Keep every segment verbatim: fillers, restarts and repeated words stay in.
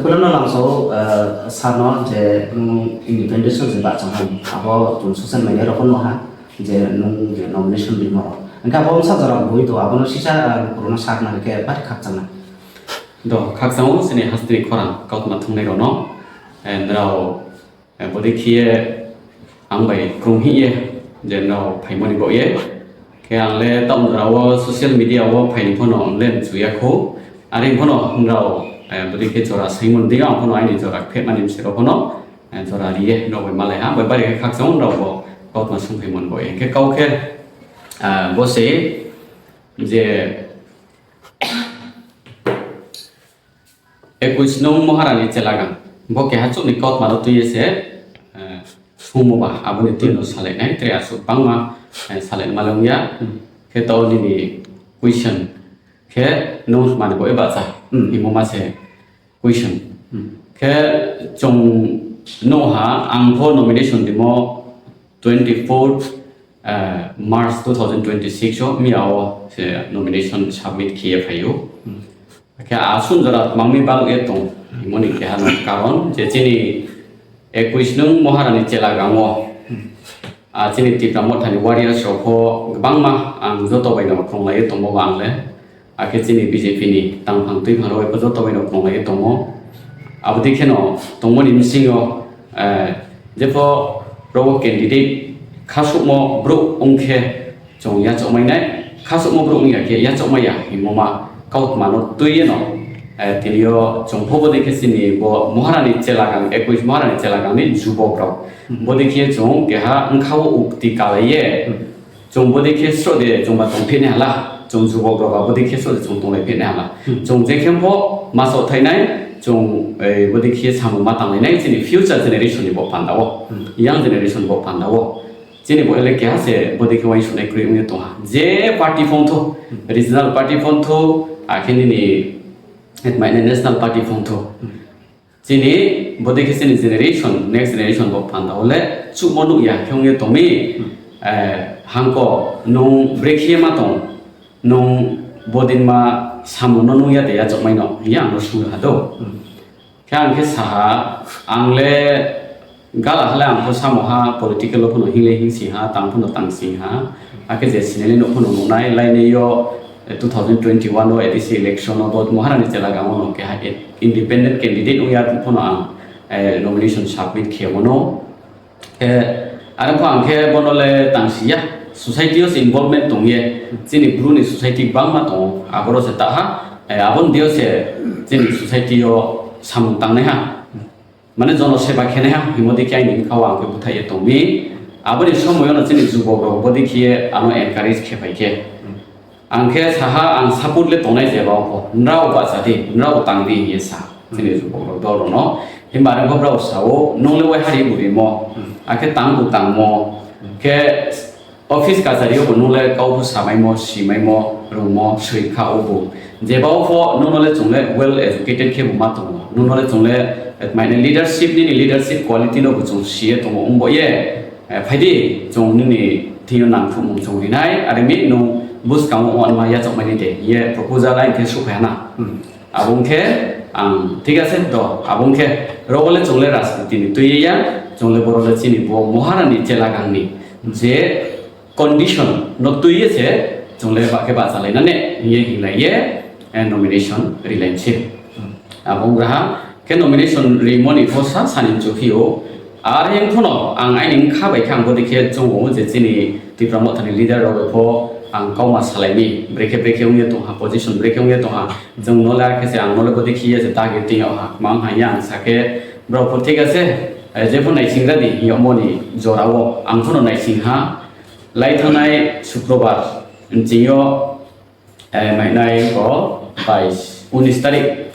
Khulano lamsao, eh, sano je, mm, independence je ba chang hai. Abo chwng social media rok no ha je nung je nomination rimo rok. Engka bo sa jora bui to abo no sisa, eh, corona sak na ke bari khak chang na. Do khak chang o sini hastri khorang kautma thung nai rok no. Eh, nrao, eh, bodi khiye ang bai krung hi ye je nrao phaimoni bo ye. Khe ang le taun jora o social media o phaini phano le chuya kho. Ari phano nrao, eh, bodi khe jora saimon di ang phano aini jora phemani msero phano, eh, jora riye nrao bai malai ha. Bai bari khe khakchang nrao bo kautma sung phaimon bo ye. Khe kau khe, ah, bo se je Ekwis nung Moharani Chelagang. Bo keha chukni kautmano twiwi se, eh, sungmo ba, aboni twino salainai, tre aswk bangma, eh, salainai malwng ya. Hmm. Khe to nini question khe nung manwi bo eba cha. Hmm. Imo ma se question. Hmm. Khe chwng no ha, ang pho nomination rimo twenty-fourth, eh, March two thousand twenty-six o miya o se nomination submit khiye phaio. Hmm. Khe aswk jora mangmi bang e tong, moni keha no karon je chini ekwis nung Moharani Chelagang o, hmm, a chini Tipra Mothani warriors rok pho kwbangma ang joto bai no khonglai tongo ang le. Akhe chini B J P ni tangphang twiphang rok joto bai no khonglai tongo. Abo dei kheno tongmani bisingo, eh, jepho rogo candidate khasukmo borok wngkhe chwng yachokmai nai, khasukmo borok wngya khe yachokmai ya himoma kautmano twiwi no, eh, tini o chwng pho bo dei khe chini bo Moharani Chelagang, ekwis Moharani Chelagang ni jubok rok. Hmm. Bo dei khe chwng keha wngkha o ukti kalai ye. Hmm. Chwng bodi khe sro de chwng ba tong phini hala, chwng jubok rok ba bodi khe sro de chwng tong lai phini hala. Hmm. Chwng je khe pho ma sok thai nai, chwng, eh, bodi khe samung ma tang lai nai chini future generation ni bo panda o, hmm, young generation bo panda o. Chini bo ele keha se bodi khe uansuk nai kwrwi wngwi tong ha. Je party phong tho, hmm, regional party phong tho, akhe nini, eh, national party phong tho. Hmm. Chini bodi khe chini generation, next generation bo panda o le chukmo nuk ya khe wngya tongmi, hmm, eh, hangko nung brekhe ma tong, nung bodin ma samung no nung ya de yachokmai no, ya ang no sung ha do. Hmm. Khe ang khe saha, ang le gala hale ang pho samo ha, political o phono hingle hingsi ha, tang phono tang sing ha. Akhe je sinile nuk phono nuknai, lainai o, eh, two thousand twenty-one o A D C election o bo Moharani Chelagang o no keha independent candidate wngya phano ang, eh, nomination submit khe mano. Eh, aro pho ang khe bono le tang siya, society o se involvement tong ye, chini bru ni society bangma tongo, aboro se taha, eh, aboni dio se chini society o samung tangnai ha. Mane jono seba khenai ha, himodi khe aini bwkha o ang khe bwthai ye tongmi. Aboni somoyo no chini jubok rok bodi khe ano encourage khe pai khe. Ang khe saha ang support le tongnai jeba o pho. Nrao bacha di, nrao tang di hinye sa. Chini jubok rok dol rok no. Himba ang khe brao sao, nung le wai hari buri mo. Akhe tang bu tang mo. Khe Office kachario bo nung le kau bo samaimo, simaimo, rwngmo, swi kha o bo. Jeba o pho nung no le chwng le well educated khe bo ma tongo. Nung no le chwng le, eh, mane leadership nini leadership quality no bo chwng siye tongo. Wng bo ye, eh, phaidi chwng nini thing yo nang thumung chwng rinai. Are mi nung buskang o wanma yachok mani de. Ye proposal line khe suphai na. Hmm. Abo wngkhe ang, thik ase, do, abo wngkhe rogo le chwng le rajniti ni twi ya, chwng le borok le chini bo Moharani Chelagang ni je condition no twi ye se chwng le ba khe bacha lai nani hinye hinlai ye, eh, nomination rilai se. Abo wng raha khe nomination rimoni pho sa sani chukhi o, Ar yang phano ang aini wngkha bai khe ang bodi khe chongo je chini Tipra Mothani leader rok pho ang kauma salaini brekhe brekhe wngya tongha, position brekhe wngya tongha. Jong nole ar khe se ang nole bodi khiya je dagi twi ha mang ha yang sa khe borok pho thik ase, eh, je pho naising radi yomoni jora o ang phano naising ha lai thangnai Sukrobar nchingyo Eh, mainai ko bais, unis tarik,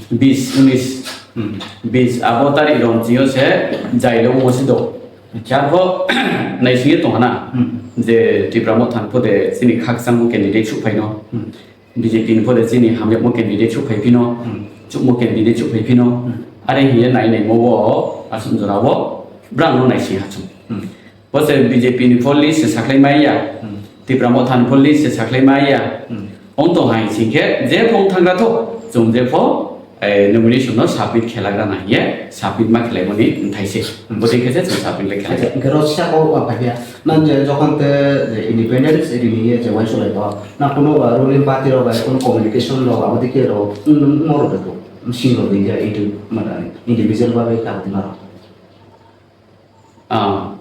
bis, unis, Hmm. bis, abo tarik rong chio se jailo mo si do. Acha. Yarbo naisingye tong hana, Hmm. je Tipra Motha pho de chini khakchangmo candidate suphai no, Hmm. B J P ni pho de chini hamyakmo candidate suphai phino, Hmm. chukmo candidate suphai phino, Hmm. are hiye nai nai mo wo asum jora wo brang no naising hachung. Hmm. Bo se B J P ni pho list se saklai maya, Hmm. Tipra Motha ni pho list se saklai maya. Hmm. Ong tong hai sing khe je phong thangra tho, chwng je pho eh, nomination no submit khelagra na hiye, submit ma khelaimani mthai se. Hmm. Bo dei khe se chwng submit le khelai. Acha, hwnkhe ro saka o phaikha, nang je jokhon te je independence rini ye je uaisolai bo, nang kono, uh, ruling party rok bai kono communication rok abo dei khe rok, mm, moro de to, sing rok dei khe itu mana individual ba bai ka na. Ah,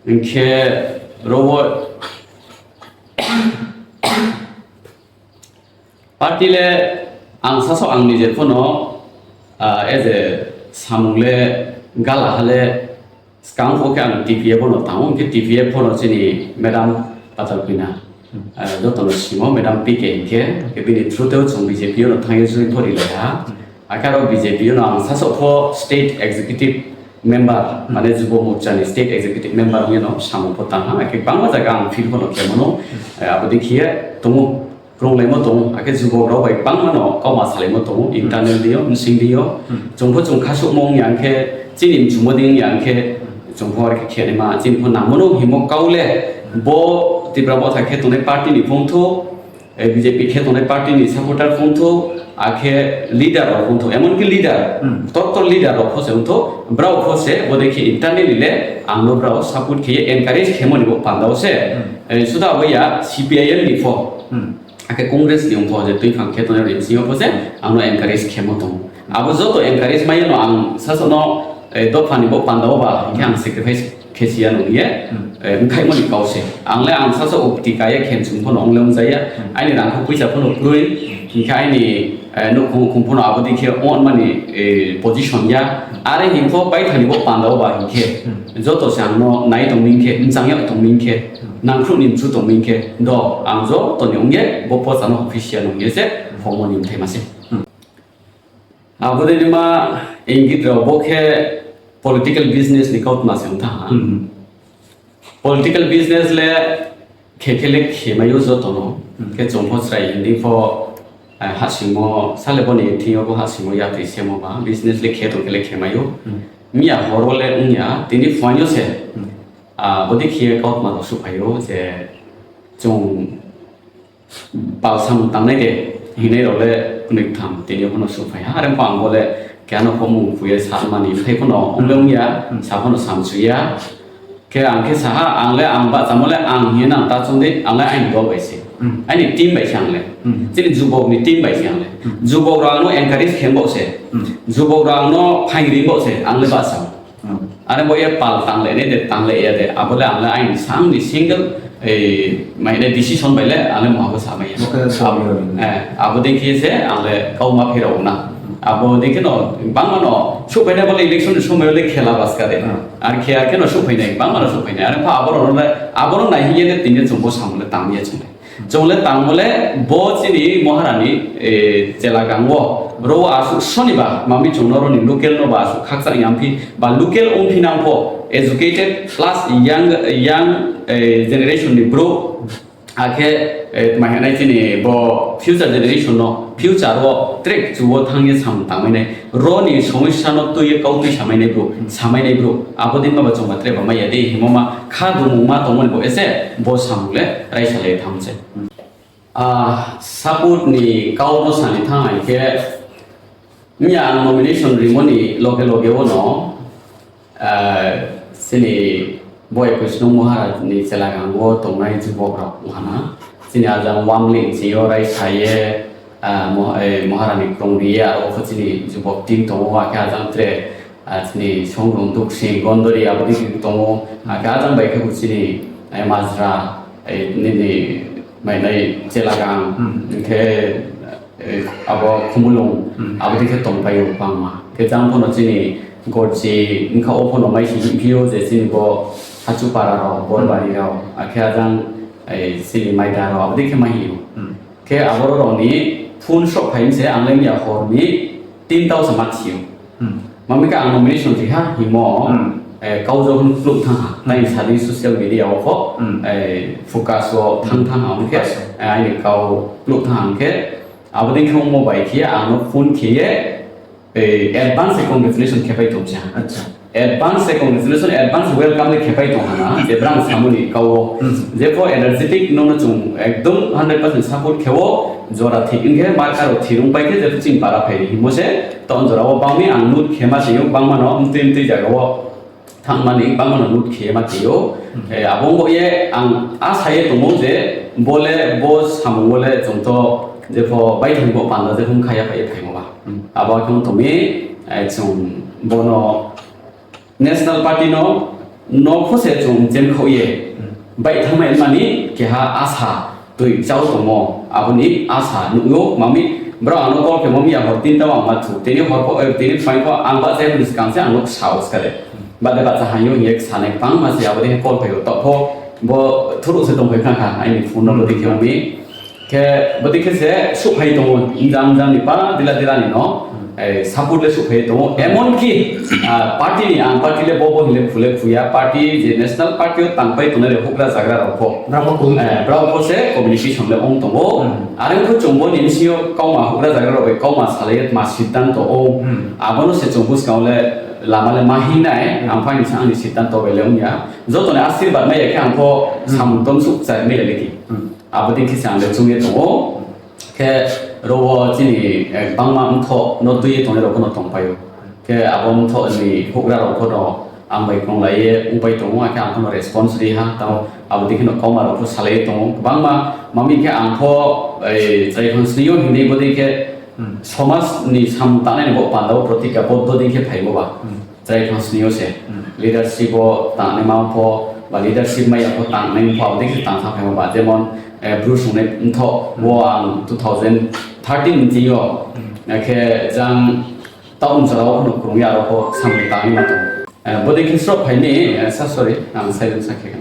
hwnkhe robo party le ang saso ang nije phano, ah, as a samung le gala hale skang pho khe ang T P F no tango, hwnkhe T P F phano chini madam Patal Pina, ah, jotono simo madam P K hwnkhe, hwnkhe bini through teo chwng B J P no thangwi join pho rilaiha. Akhe aro B J P no ang saso pho state executive member, mane Jubo Morcha ni state executive member wngya no samung pho tangha, akhe bangma jaga ang feel pho no khe mano, eh, abo dei khiye tongo, kwrwnglaimo tongo, akhe jubok rok bai bangma no kauma salaimo tongo, internal dio, bwswng dio, chwng pho chwng khasukma wngya khe, chini mchumo di wngya khe, chwng pho arkhe khe ma, chini pho nangmano himo kaule, bo Tipra Motha khe tongnai party ni phungthu, eh, B J P khe tongnai party ni supporter phungthu, akhe leader rok phungthu, emonki leader, Hmm. Tor tor leader rok pho se wngthu, brao pho se bo dei khe internally le ang no brao support khe encourage khe mani bo panda o se, Hmm. eh, suda bo ya C P I M ni pho, Hmm. akhe Congress ni wngthu je twi phang khe tongnai rok ni bisingo pho se Hmm. ang no encourage khe mo tongo. Abo joto encourage mai no ang saso no, eh, dopha ni bo panda o ba hwnkhe ang sacrifice khe siya nung ye, Hmm. eh, wngkhaimani kau se. Ang le ang saso ukti kaiye khen chwng phano wng le wng jaya. Hmm. Aini rang kho puisa phano kwrwi, hwnkhe aini, eh, nukhung khum phano abo dei khe wng mani, eh, position ya. Are hwnkhe paithani bo panda o ba hwnkhe. Hmm. Joto se ang no nai tong ming khe, mchang yak tong ming khe, Hmm. nangkhruh ni mchu tong ming khe, do ang joto ni wng ye bo posa no office ya nung ye se, Hmm. phone ni mthai ma se. Hmm. Abo dei ma ingit rok bo khe political business ni kautma se wng tha ha. Hmm. Political business le khe khe le khe maio joto no. Hmm. Khe chwng pho chwrai hindi pho, eh, hasingmo sale boni thing yo bo hasingmo ya twi semo ba business le khe tong khe le khe maio. Hmm. Miya horo le wng ya tini phuaino se. Hmm. Ah, bo dei khe kautma rok su phaio je chwng pal samung tangnai de hinwi rok le kwnwi ktham tini phano su phai ha. Are wngkha ang bo le keha no pho mung khuye sa mani, bwthai phano wng le wng ya, Hmm. sa phano sam su ya. Khe ang khe sa ha, ang le ang bahchamo le ang hinwi nang ta chong de, ang le aini dol bai se. Hmm. Aini team bai se ang le. Hmm. Chini jubok ni team bai se ang le. Hmm. Jubok rok ang no encourage khe bo se. Hmm. Jubok rok ang no phaing ri bo se, ang le bahchamo. Hmm. Are bo ye pal tang le ne de, tang le ya de. Abo le ang le aini sang ni single, eh, mai ne decision bai le ang le moha bo sa mai ya. Bo khe sa mai ya. Eh, abo dei khe se ang le kau ma phirao na. Abo dei khe no bangma no su phai na bo le election ni somoi le khela bas ka de. Hmm. Ar khe, ar khe no su phai nai, bangma no su phai nai. Are pha abo no le, abo no nai hi ye de tini chwng bo samung le tang ya chwng le. Chwng le tangmo le bo chini Maharani, eh, chela gango. Ro aswk soniba, mami chwng noro ni local no ba aswk khakchang yamphi, ba local wngphi nang pho, educated plus young, young, eh, generation ni bro. Akhe, eh, tma hinai chini bo future generation no, future o track chuo thangye samung tangmai nai. Roni somosya no twiwi kau twi samai nai bro, samai nai bro. Abo din ma ba chwng ba tre ba maya de himo ma kha dumung ma tongmani bo ese bo samung le raisa le thang se. Ah, support ni kau no sani thang hai khe miya ang nomination rimoni loge loge o no, ah, chini bo ekus nung Maharaj ni chela gango tongnai jubok rok wngkha na. Chini ajang Wamling chini o raisa ye, ah, mo-, eh, Maharani krung ri ye, aro khe chini jubok team tongo, akhe ajang tre, ah, chini Songrung, Duksing, Gondori, abo digi tongo, akhe ajang bai khe bo chini, eh, Majra, eh, nini mai nai chela gang, Hmm. Hwnkhe, eh, abo Khumulung, Hmm. Abo digi khe tong pai o bangma. Khe jang phano chini Gorji, wngkha o phano mai si himphio je chini bo Hachupara rok, Borbari rok, akhe ajang, eh, chini Maida rok, abo digi khe mai hio. Hmm. Khe aborok rokni phone sok phai se ang le miya horni tinta o se ma sio. Hmm. Mami khe ang nomination ri ha himo, Hmm. eh, kau jokhon khuluk thang ha. Hmm. Nai sadi social media o pho, Hmm. eh, focus o thang thang ha, hwnkhe, Focus o. Eh, aini kau khuluk thang ha, hwnkhe abo dei khe omo bai khe ang no phone khe ye, eh, advance congratulation khe pai tong cha. Acha. Advance se congratulation, advance welcome le khepai tong hana, je brang samuni kao. Hmm. Jepho energetic no no chung ekdom hundred percent support khewo, jora thik wngkhe markar o thirung paikhe jepho ching para phai himo se, ton jora o bangni ang note khema tio, bangmano mtwi mtwi jaga o thangmani bangmano note khema tio. Hmm. Eh, abo wngbo ye ang asa ye tongo je bole bo samung bole chwngto jepho baithang bo panda jepho khaya phai phaimo ba. Hmm. Abo khe wng tongmi, eh, chwng bono National Party no, no khose chwng jem khauye. Hmm. Bai thangmai mani keha asa twi chao tongo. Aboni asa nukgo mami bro ano call khe mami ya hor tinta ang ma thu. Tini hor pho, eh, tini phai pho ang ba jai hwnwi swkang se ang nuk sao skade. Hmm. Ba de ba cha hayo ye sanai bang ma se aboni call khayo to pho bo thuru se tong khai kha aini phone no Hmm. Dikhe mami. Khe bwtwi khe se suphai tongo, jang jang ni pa dila dila ni no, Hmm. eh, support le suphai tongo. Emon ki, ah, party ni, ang party le bobo hile khule khuya, party je national party o tangpai tongnai le hukra jagra rok pho. Brabo kung. Eh, brabo pho se communication le ong tongo. Hmm. Are kho chwngbo ni bisingo kauma hukra jagra rok bai kauma salai ma siddhanto o. Hmm. Abono se chwng buskang le lama le ma hingnai, Hmm. Ang phai ni sa ani siddhanto bai le wngya. Joto ni asirwad mai ya khe ang pho Hmm. samung tom suk chai mai le ki. Hmm. Abo dei khe se ang le chwngwi tongo. Khe ro o chini, eh, bangma mtho no twiwi tongnai rok no tongpaio. Khe abo mtho ni hukra rok pho no ang bai kong lai ye wngpai tongo, akhe ang pho no response ri ha. Tamo abo dei khe no kauma rok pho salai tongo. Bangma mami khe ang pho, eh, chai khon sini o hini bo dei khe Hmm. Somaj ni samung tangnai ni bo panda o protika boddo dei khe phai bo ba. Hmm. Chwrai thang sini o se. Hmm. Leadership o tangnai ma pho, ba leadership maya pho tangnai pho, abo dei khe tang thang phaima ba. Jemon, eh, Bru Sungnai Mthoh, Hmm. bo ang two thousand thirteen ni o, Hmm. eh, khe jang town jora o kheno kwrwngya aro pho samung tangwi ma tong. Eh, bo dei khe srok phaini, eh, sa sorry, ang silent sa khe.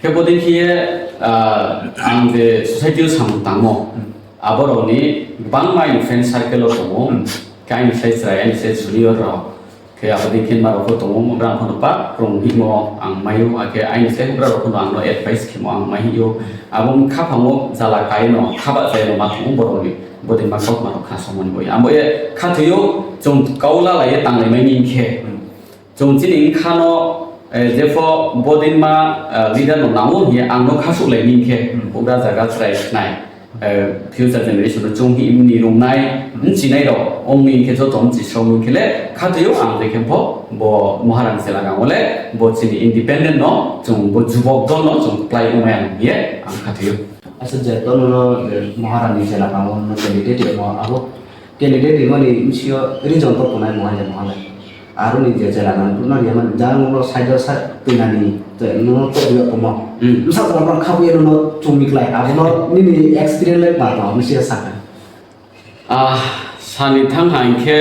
Khe bo dei khe, ah, ang je society o samung tangmo, Hmm. aborokni kwbangma aini friend circle o tongo, Hmm. khe aini sai chwrai, aini sai junior rok, khe abo dei khe ma rok pho tongo, brang phano pa kwrwng himo ang maio, akhe aini sai hukra rok phano ang no advice khemo ang mai hio, abo wng kha phango jala kai no, khaba chai no ma tongo borokni, bo dei ma kok ma rok kha somoni boi, abo ye kha thwio chwng kau la lai ye tang lai mai ni khe. Hmm. Chwng chini wngkha no, eh, jepho bodinma, eh, leader no nango hiya ang no khasuk lai ni khe, Hmm. hukra jaga chwrai khnai, eh, future generation no chwng hi ni rungnai, Hmm. wngchinai rok, wngwi khe joto wngchi srok wngwi khe le khatwio ang je khe pho bo Maharani chela kang le bo chini independent no chwng bo jubok dol no chwng kwplai wngnai ang hiye ang khatwio. Asa je tono no, eh, Maharani chela kang no candidate mo abo Candidate rimani bsio region to tongnai moha ya moha lai. Aroni je jera nang bwrwkno riya mani jang no side o sa twinani je no to biya komo. Hmm. Bwsa jora bang khabu ya no chumi klai. Abo no nini experience le ma to bsio saka. Ah, sani thang hai khe,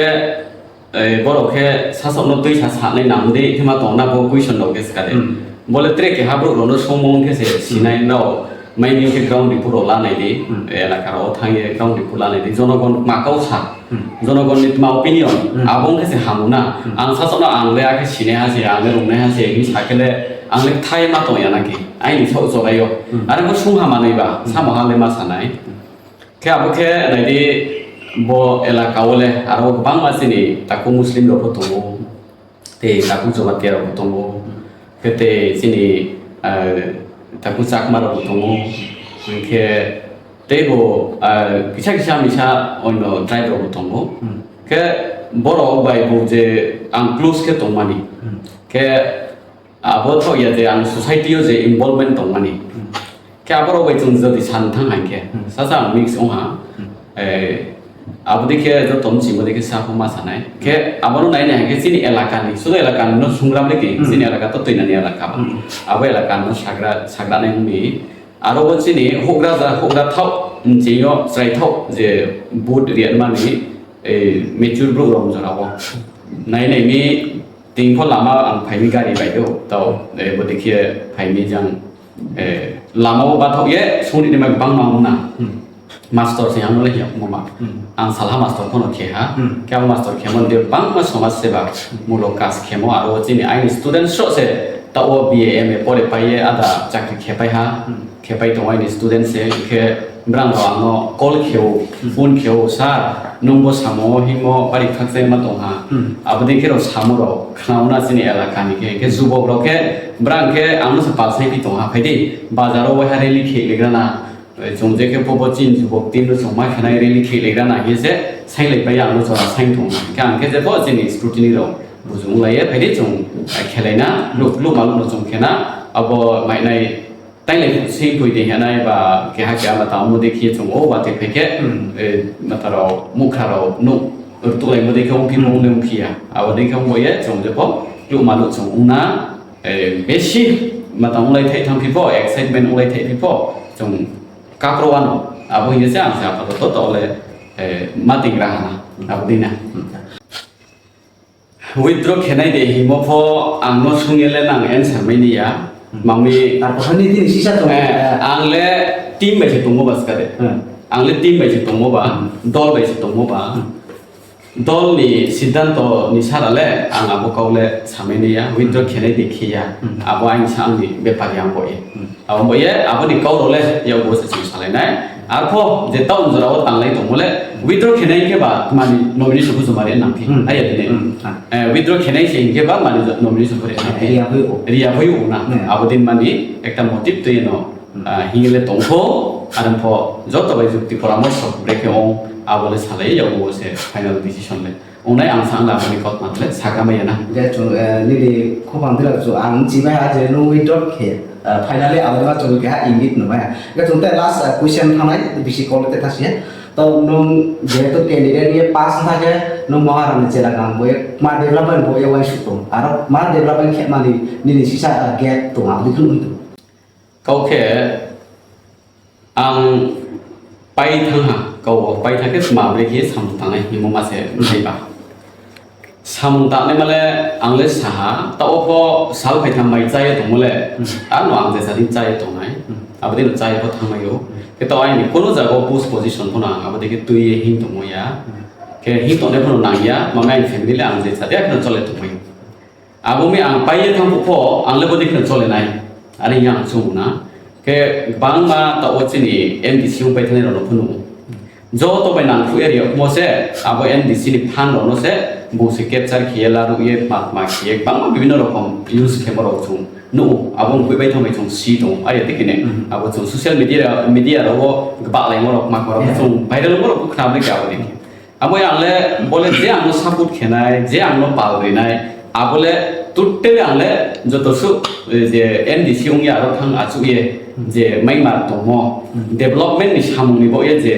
eh, borok khe sasok no twi sa sanai nang de khe ma tong na bo question rok khe ska de. Hmm. Bole tre ke habrok rok no somong khe se sinai no. Maini khe ground report rok lanai di, Hmm. elaka rok thang ye ground report lanai di, jonogon ma kau sa, Hmm. jonogon ni tma opinion, Hmm. abo wngkhe se hamu na, Hmm. ang sasok no ang le akhe sinai ha se, ang le rungnai ha se, hinwi sa khe le ang le thai ma tong ya na khe, aini sok jorai o, Hmm. are bo sung ha manwi ba, Hmm. samo ha le ma sanai, khe abo khe nai di bo elaka o le aro kwbangma chini takhuk Muslim rok bo tongo. Tei takhuk Jamatia rok bo tongo. Khe tei chini, ah, takhuk Chakma rok bo tongo. Hwnkhe tei bo, ah, kisa kisa misa onno tribe rok bo tongo. Hmm. Khe borok bai bo je ang close khe tongmani. Hmm. Khe abo thok ya je ang society o je involvement tongmani. Hmm. Khe aborok bai chwng jodi san thang hai khe, Hmm. sasa ang mix wng ha. Hmm. Eh, abo dei khe joto mchimo dei khe sa pho ma sanai. Khe abono nai nai hai khe chini elakani, sudo elakani no sungram le ki, Hmm. chini elaka to twinani elaka ba. Hmm. Abo elakani no sagra, sagra nai wngwi. Aro bo chini hukra ja, hukra thok, mchio chwrai thok je vote riya mani, eh, mature borok rok jora o. Nai nai mi Tini pho lama ang phaini gari bai do, tao, eh, bo dei khe phaini jang, eh, lama o bathok ye songri ni ma bang ma wngna. Hmm. Master se ang le hiya mama. Hmm. Ang salha master phono khe ha. Hmm. Khe ang master khe mon de bang ma somaj seba Hmm. mulok kas khe mo aro chini aini student so se ta o B A M A pore pai ye ada chakri khe pai ha. Hmm. Khe pai tong aini student se khe Brang rok ang no call kheo, phone kheo, "Sir, nwng bo samo o himo bari khakchangma tong ha." Hmm. Abo dei khe rok samo rok khnauna chini elaka ni khe, khe jubok rok khe brang khe ang no se pal sai pi tong ha, "Phai di, bazar o waiha rally khe legra na, chwng je khe pobo chin jubok tin no chwng ma khe nai rally khe legra na," hiye se sai lai pai ang no chwng sai tong ha. Khe ang khe je bo chini scrutiny rok buju wng lai ye, "Phai di chwng khe lai na, luk, luk ma luk no chwng khe na, abo mai nai." Tailai swi pui de hwnai ba keha keha mata omo de khe chwng o watwi phai khe, hmm, eh, mata rok mukha rok nuk rwtwk lai mo de khe wng phi, hmm, wng de wng phi ya. Abo de khe wng bo ye chwng jepho kluk manu chwng wng na, eh, besi mata wng lai thai thang phi pho, excitement wng lai thai phi pho chwng kakro wano. Abo hiye se ang sa apato to to le, eh, ma ting ra hana abo de na. Withdraw khenai de himo pho ang no sung ele nang answer mai ni ya. Hmm. Mami. Ar kok ni tini sisa tong. Eh, ang le team bai se tongo ba ska de. Hmm. Ang le team bai se tongo ba, hmm, dol bai se tongo ba. Hmm. Dol ni siddhanto ni sara le ang abo kau le samai ni ya, withdraw, hmm, khenai de khe ya. Hmm. Abo ang sa ang ni bepar yang bo e. Hmm. Abo bo ye, abo ni kau role, ya bo se chwng salai nai. Arpho, je town jora o tanglai tongmo le, withdraw khenai khe ba, mani nomination bo joma re nang thi. Hmm. Aya dine. Hmm. Eh, withdraw khenai se hinkhe ba, mani nomination bo re nang thi. Riya hui o. Riya hui o na. Hmm. Abo din mani, ekta motive to yeno, hmm, ah, hingle tongkho, arpho, joto bai jukti poramorso, brekhe ong, abo le salai, ya bo se final decision le. Ongnai ang sa wngla aboni kok mangle sakha maya na. Je chwng, eh, nini khopang tila chwng ang chibai ha je nwng withdraw khe, eh, finally aboni ma chwng keha ingit nung maya. Je chwng tei last, eh, question thangnai bisi call te thasi. To nwng jehetu candidate ye pass wngkha khe nwng Maharani chela gang bo ye ma development bo ye uaisuk tong. Aro ma development khe mani nini sisa, eh, gap tong aboni khwlwng tong. Kau khe ang pai thang ha, kau o pai thang khe sma bre khe samung tangnai himo ma se, hmm, nai ba. Samung tangnai male ang le sa ha, ta o pho sal phai thang mai chai tong mole, hmm, ano ang je sa din chai tong nai, hmm, abo din chai pho thang mai o. Hmm. Khe to aini kono jaga o post position pho no ang abo de khe twi ye hing tong mo ya. Hmm. Khe hing tong nai pho no nang ya, ma ngai family le ang je sa de khe no chole tong mai o. Abo mi ang pai ye thang pho, ang le bo de khe no chole nai. Ani yang chung na. Khe bangma ta o chini M D C wng pai thani rok no phunu. Joto bai nang phu area mo se, abo M D C ni fund rok no se, bo se capture khiye, laru ye, ma, ma khiye, bangma bibhinno rokom use khe borok chung. No, abo wng pai thang bai chung si tong, aria de khe ne. Hmm. Abo chung social media, media rok o ba lai mo rok ma ko rok, yeah, chung viral mo rok khna bai khe abo de khe. Abo yang le bole je ang no support khenai, je ang no pal rinai, abo le totally ang le joto su, eh, je M D C wng ya aro thang achuk ye je maimar tongmo, hmm, development ni samung ni bo ye je,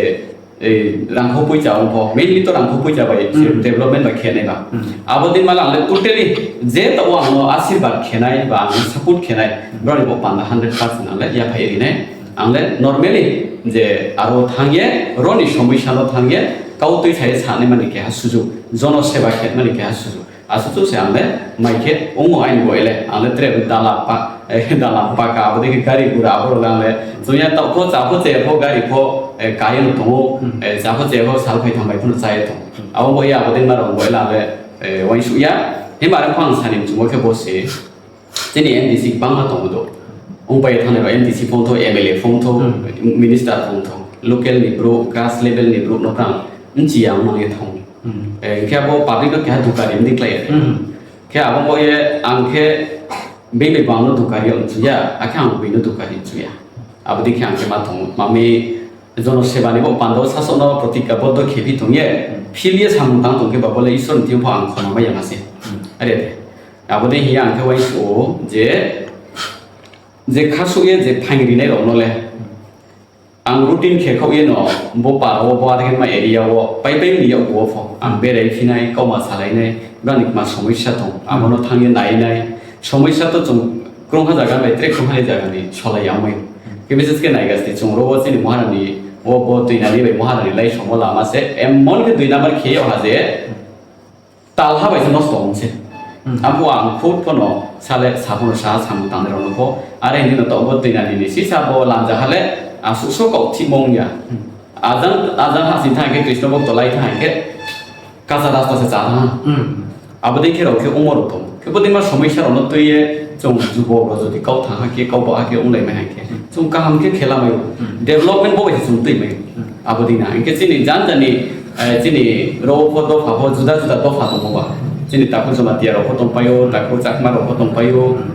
eh, rangkho puicha wng pho, mainly to rangkho puicha bai je, hmm, development bai khenai ba. Hmm. Abo din mala ang le totally je to ang no asirwad khenai ba ang no support khenai, hmm, broni bo panda hundred percent ang le yaphai rinai. Ang le normally je aro thang ye, roni somoi salo thang ye, kau twi sai sanai mani keha sujuk, jono seba khe mani keha sujuk. Asuchu se ang le mai khe, omo aini bo ele, ang le tre dala pa, eh, dala pa ka, abo de gari gura, abo le ang le, chuya ta pho, cha pho, che pho, gari pho, eh, kaya no tongo, hmm, eh, cha pho, che pho, sal phai thang bai pho no chaya tongo. Hmm. Abo bo ya, abo de ma rong bo ele ang le, eh, wain su ya, himba re pho ang sani chungo khe bo se. Chini M D C bangma tongo do. Wng pai thani rok M D C phone tho, M L A phone tho, hmm, minister phone tho. Local ni bro, grass level ni bro no prang. Nchi ya wng ye thong. Hmm. Eh, khe abo public no keha dukari wng diklai. Hmm. Khe abo mo ye ang khe bini bang no dukari wng chuya, akhe ang bini dukari chuya. Abo dikhe ang khe ma thong. Mami jono seba ni bo pando sasok no protikka boddo khepi thong ye. Hmm. Phil ye samung tang tong khe ba bole Isor ni thing pho ang khoma ma ya ma se. Hmm. Are de. Abo de hiya ang khe uaisuk o je, je khasuk ye je phaing rinai rok no le. Ang routine khe khok ye no, bo para o, bo adekhe ma area o, pai pai ni yak bo pho. Ang berai phinai, kauma salai nai, bani ma somosya tong. Abo no thang ye nai nai. Somosya to chung krungha jaga bai tre krungha jaga ni solai ya mai. Khe bises khe nai gasti chung ro o chini Maharani, o bo twi nani bai Maharani lai somo lama se, emon khe dui number khe yo ha je. Talha bai se nosto wng se. Hmm. Abo ang khud phano sale sabono sa samung tangnai rok no pho. Are hindi no to obo twi nani ni sisa bo lanja hale asuk so kok thimo wng ya. Hmm. Ajang, ajang ha sing thang khe Krishna bhokto lai thang khe kacha rasta se cha thang. Hmm. Abo dei khe rok khe omo rok tong. Khe bo dei ma somosya rok no twi ye Chwng jubok rok jodi kau thang hakhe, kau bo hakhe wng lai mai hakhe, chwng kaham khe khela mai o. Hmm. Development bo bai se chwng twi mai o. Hmm. Abo dina hinkhe chini jan jani, eh, chini rok pho dopha pho juda juda dopha tongo ba. Chini takhuk Jamatia rok pho tong pai o, takhuk Chakma rok pho tong pai o. Hmm.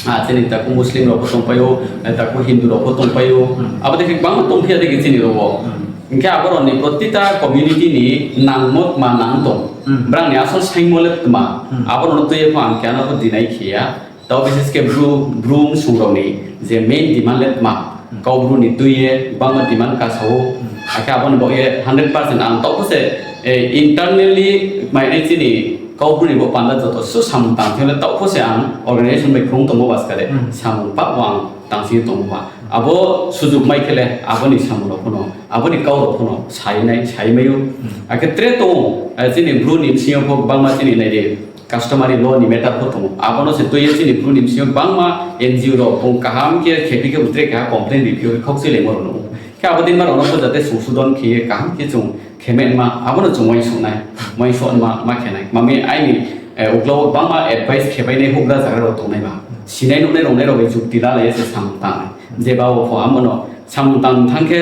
Ah, chini takhuk Muslim rok pho tong pai o, eh, takhuk Hindu rok pho tong pai o. Hmm. Abo dei khe bangma tong phiya dei khe chini rok o. Hmm. Hinkhe abo rok ni protita community ni nangmo tma nang tong. Hmm. Brang ni asol saingmo le tma. Hmm. Abo rok no twi pho ang khe ano pho deny khiya. Tao bises khe Bru, Bru msung rok ni je main demand le tma, hmm, Kau Bru ni twi ye bangma demand ka sao, hmm, akhe aboni bo ye hundred percent ang tao se, eh, internally mai nai chini Kau Bru ni bo panda joto su samung tang thele tao se ang organization bai khung tongo baskare, hmm, samung pa wang tang si tongo ba. Abo sujuk mai khele aboni samung rok phono, aboni kau rok phono sai nai, sai mai o. Hmm. Akhe tre tongo, eh, chini Bru ni bisingo kho bangma chini nai de, customary law ni matter pho tongo. Abono se twi ye chini Bru ni bisingo bangma N G O rok bung kaham khe khepi khe utre keha complain riphi khe khok chilai mo rwno. Khe abo din ma rwno pho jate sungsudon khe kaham khe chwng khemet ma abono chwng uaisuk nai. Uaisuk ma, ma khe nai. Mami aini, eh, uklo bangma advice khe bai nai hukra jaga rok tongnai ba. Sinai nuknai rok nai rok bai jukti la lai se samung tang nai. Je ba o pho abono samung tang thang khe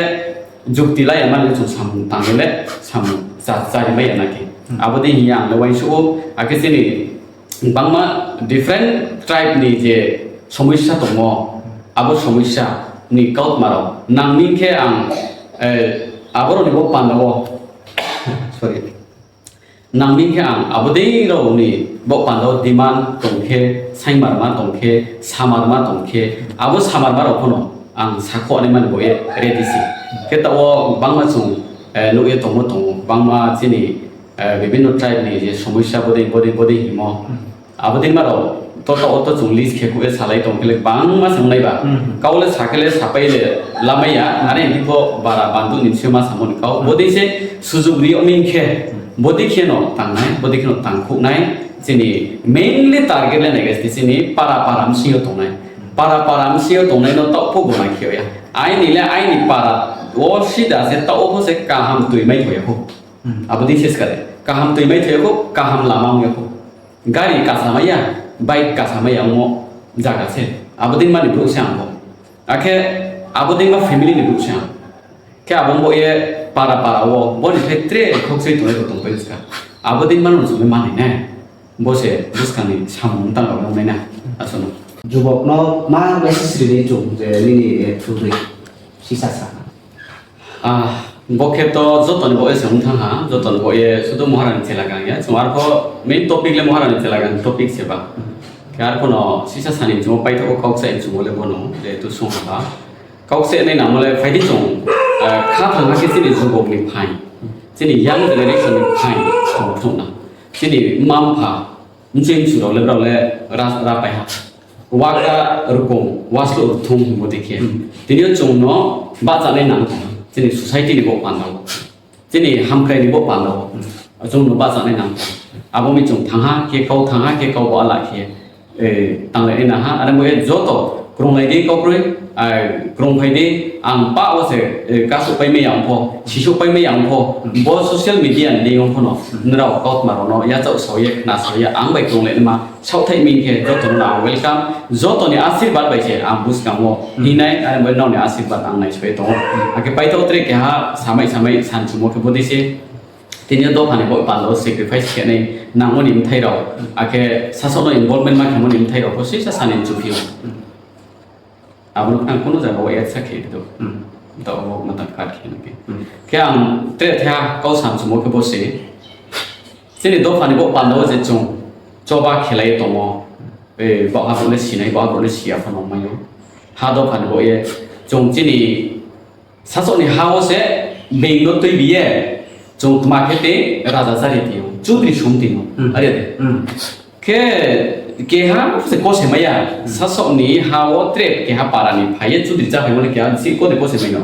jukti laiya mani chwng samung tangwi le samung cha-, chari maya naki. Hmm. Abo dei hiya ang le uaisugo, akhe chini bangma different tribe ni je somosya tongo, abo somosya ni kautma rok nangming khe ang, eh, aborok ni bo panda o, sorry. Nangming khe ang abo dei rokni bo panda o demand tong khe, saingmarma tong khe, samarma tong khe, abo samarma rok phano ang sakho ani mani bo ye ready si. Khe ta o bangma chwng, eh, nugwi tongmo tongo, bangma chini, eh, bibinno tribe ni je somosya bodei, bodei, bodei himo. Abo dei ma rok to, to, to chwng list khe khe salai tong khe le bangma se wngnai ba. Hmm. Kau le sa khe le sapai le lamai ya, are hini pho bara bandu ni se ma samoni kau. Hmm. Bodei se sujuk ri oming khe, hmm, bodei khe no tangnai, bodei khe no tangkhuknai, chini mainly target le nai khe chini para para msio tongnai. Para para msio tongnai no tau pho guna khe ya. Aini le aini para o sida se tau pho se kaham twi mai thoya kho. Hmm. Abo dei se skare. Kaham twi mai thoya kho, kaham lama wngya kho. Gari kasamaya, bike kasamaya wngo jaga se. Abo dei mani brouh se ang bo. Akhe abo dei ma family ni brouh se ang. Khe abo bo ye para para o, boni khe tre khok se tongnai rok tong pai ska. Abo dei mano chwng le mani ne. Bo se bwskang ni samung tang rok nai na. Asono. Jubok no ma message rini chung je nini, eh, through ri sisa sa. Ah, bo khe to jotoni bo ese wng thang ha, jotoni bo ye sudu Maharani chela gang ya. Chwng arpho main topic le Maharani chela gang topic se ba. Khe arpho no sisa sani chwng paithago kok sai chwng le bono, jehetu sung ha ba. Kok se nai namo le phaidi chwng, ah, kha thang ha khe chini jubok ni phai. Chini young generation ni phai chwng thung na. Chini mma mpha Nching churok le brao le ra, ra pai ha. Waka rukum, waslo ruthung himo de khe. Hmm. Tini o chwng no bachanai nang. Chini society ni bo pandao. Chini hamkrai ni bo pandao. Hmm. Chwng no bachanai nang. Abo mi chwng thang ha, khe kau thang ha, khe kau bo ala khe. Eh, tanglai na ha. Are mo e joto krunglai di kau kroi. Ai, krung phai di, ang pa o se, eh, kasuk pai maya wng pho, sisuk pai maya wng pho, bo social media ni wng pho no, nrao kautma rok no yachak sao ye, khna sao ye, ang bai krung le ma, saothai ming khe, joto no ang welcome, joto ni asirwad bai se, ang bwskango, hinai, are bai nrao ni asirwad ang nai soi tongo. Akhe paithago tre keha, samai samai, san chumo khe bodi se, tini dopha ni bo palo sacrifice khe nai, nangmo ni mthai rok, akhe sasok no involvement ma khe mo ni mthai rok, bo sisa sani chuphi o. Abono ang kunu jaga o add sa khe do. Hmm. Do o mata kar khe nake. Hmm. Khe ang tre thya kau sam sumo khe bo se. Chini dopha ni bo panda o je chwng choba khelai tongo. E, bo abo le sinai, bo abo le siya phano mayo. Ha dopha ni bo ye chwng chini sasok ni ha o se being no twi biye. Chwng tma khe tei raja chari tio, chudri sum tio, hmm, are de. Hmm. Khe keha se kose maya, hmm, sasok ni ha o tre keha para ni phai ye chudri cha phai mani keha si kode kose mai no.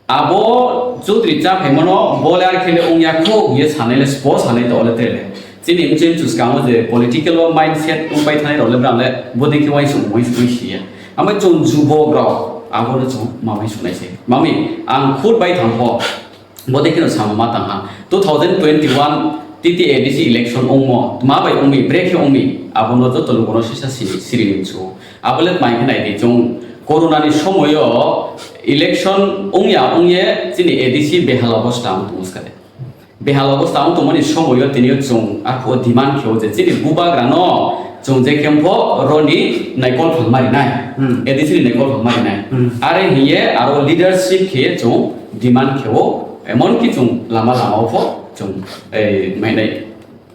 Abo chudri cha phai mano bo le ar khe le ong ya kho ye sanai le spo sanai to le tre le. Chini mchim chuskang o je political o mindset ong pai thanai rok le bram le bo dei khe uaisuk uaisuk si ya. Amo chwng jubok rok abo no chwng ma uaisuk nai se. Mami ang khud bai thang pho. Bo de kheno samung ma tang ha. Two thousand twenty-one T T A D C election ongmo, tma bai ongmi, brekhe ongmi, abono joto lukuno sisa siri, siri ninsu. Abole tmai khe naidi chwng corona ni somoyo election ongya ongye chini A D C behal obostha wng tongo skade. Behal obostha wng tongmani somoyo tiniyo chwng arphuo demand kheo je chini bubagrano chwng je khe pho roni naikol phang marinai. Hmm. A D C ni naikol phang marinai. Hmm. Are hiye aro leadership khe chwng demand kheo, emonki chwng lama lama pho chwng, eh, mainai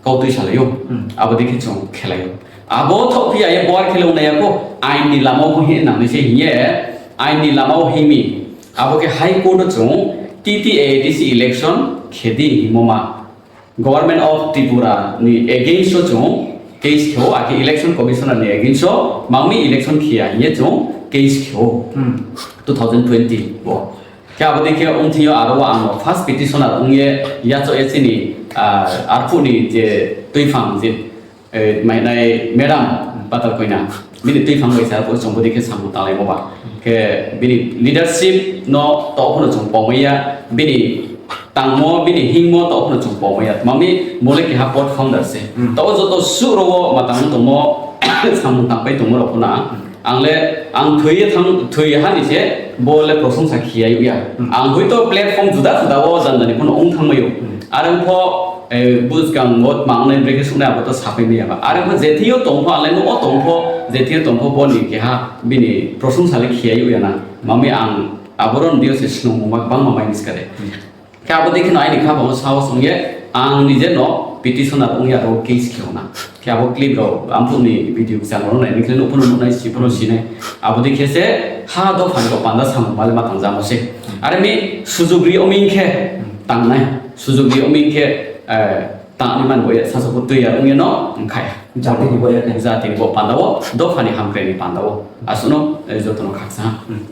kautwi salaio. Hmm. Abo dikhe chwng khelaio. Abo thok phiya ye boar khele unaya ko ain ni lama o hin nang se hiye ain ni lama o himi. Abo khe High Court o chwng T T A D C election khedi himoma. Government of Tripura ni against o chwng case kheo, akhe Election Commissioner ni against o mangmi election khiya hiye chwng case kheo. Hmm. Two thousand twenty bo. Khe abo dikhe wngthio aro o ang first petitioner wngye yacho e chini, ah, arphuh ni je twiphang je, eh, mainai madam Patal Koina bini twiphang bai sa chwng bo dikhe samung tanglai mo ba. Khe bini leadership no to phano chwng pomaiya, bini tangmo, bini hingmo to phano chwng pomaiya. Mami mole keha pot founder se. Hmm. To joto suro o matang tongmo samung tangpai tongmo rok phano ang le, ang thwi thang, thwi hani se bo le prosongsa khiyai ya. Hmm. Ang hoito platform juda juda o jani jani phano ong thangmaio. Hmm. Are pho, eh, bujkang bo mangnai brekhe suknai abo to sapai maya ba. Are pho jethio tongpho, ang le no o tongpho, jethio tongpho bo ni keha bini prosongsa le khiyai ya na. Mami ang aboron dio se snung ma bang ma mai niskare. Hmm. Khe abo dikhe no aini kha bango sao songye ang nije no petitioner wngya ro case kheo na. Khe abo clip rok amphuk ni video channel rok nai nikhle no phano nuknai si phano sinai. Abo dikhe se ha do phan ko panda samung male ma tangjamo se. Are mi sujug ri oming khe tangnai. Sujug ri oming khe, eh, tangni man boya sasa ko twi ya wngya no wngkhai. Jati ni boya khe. Jati ni bo panda o do phani hamkrai ni panda o. Asuno, eh, joto no khaksa. Hmm.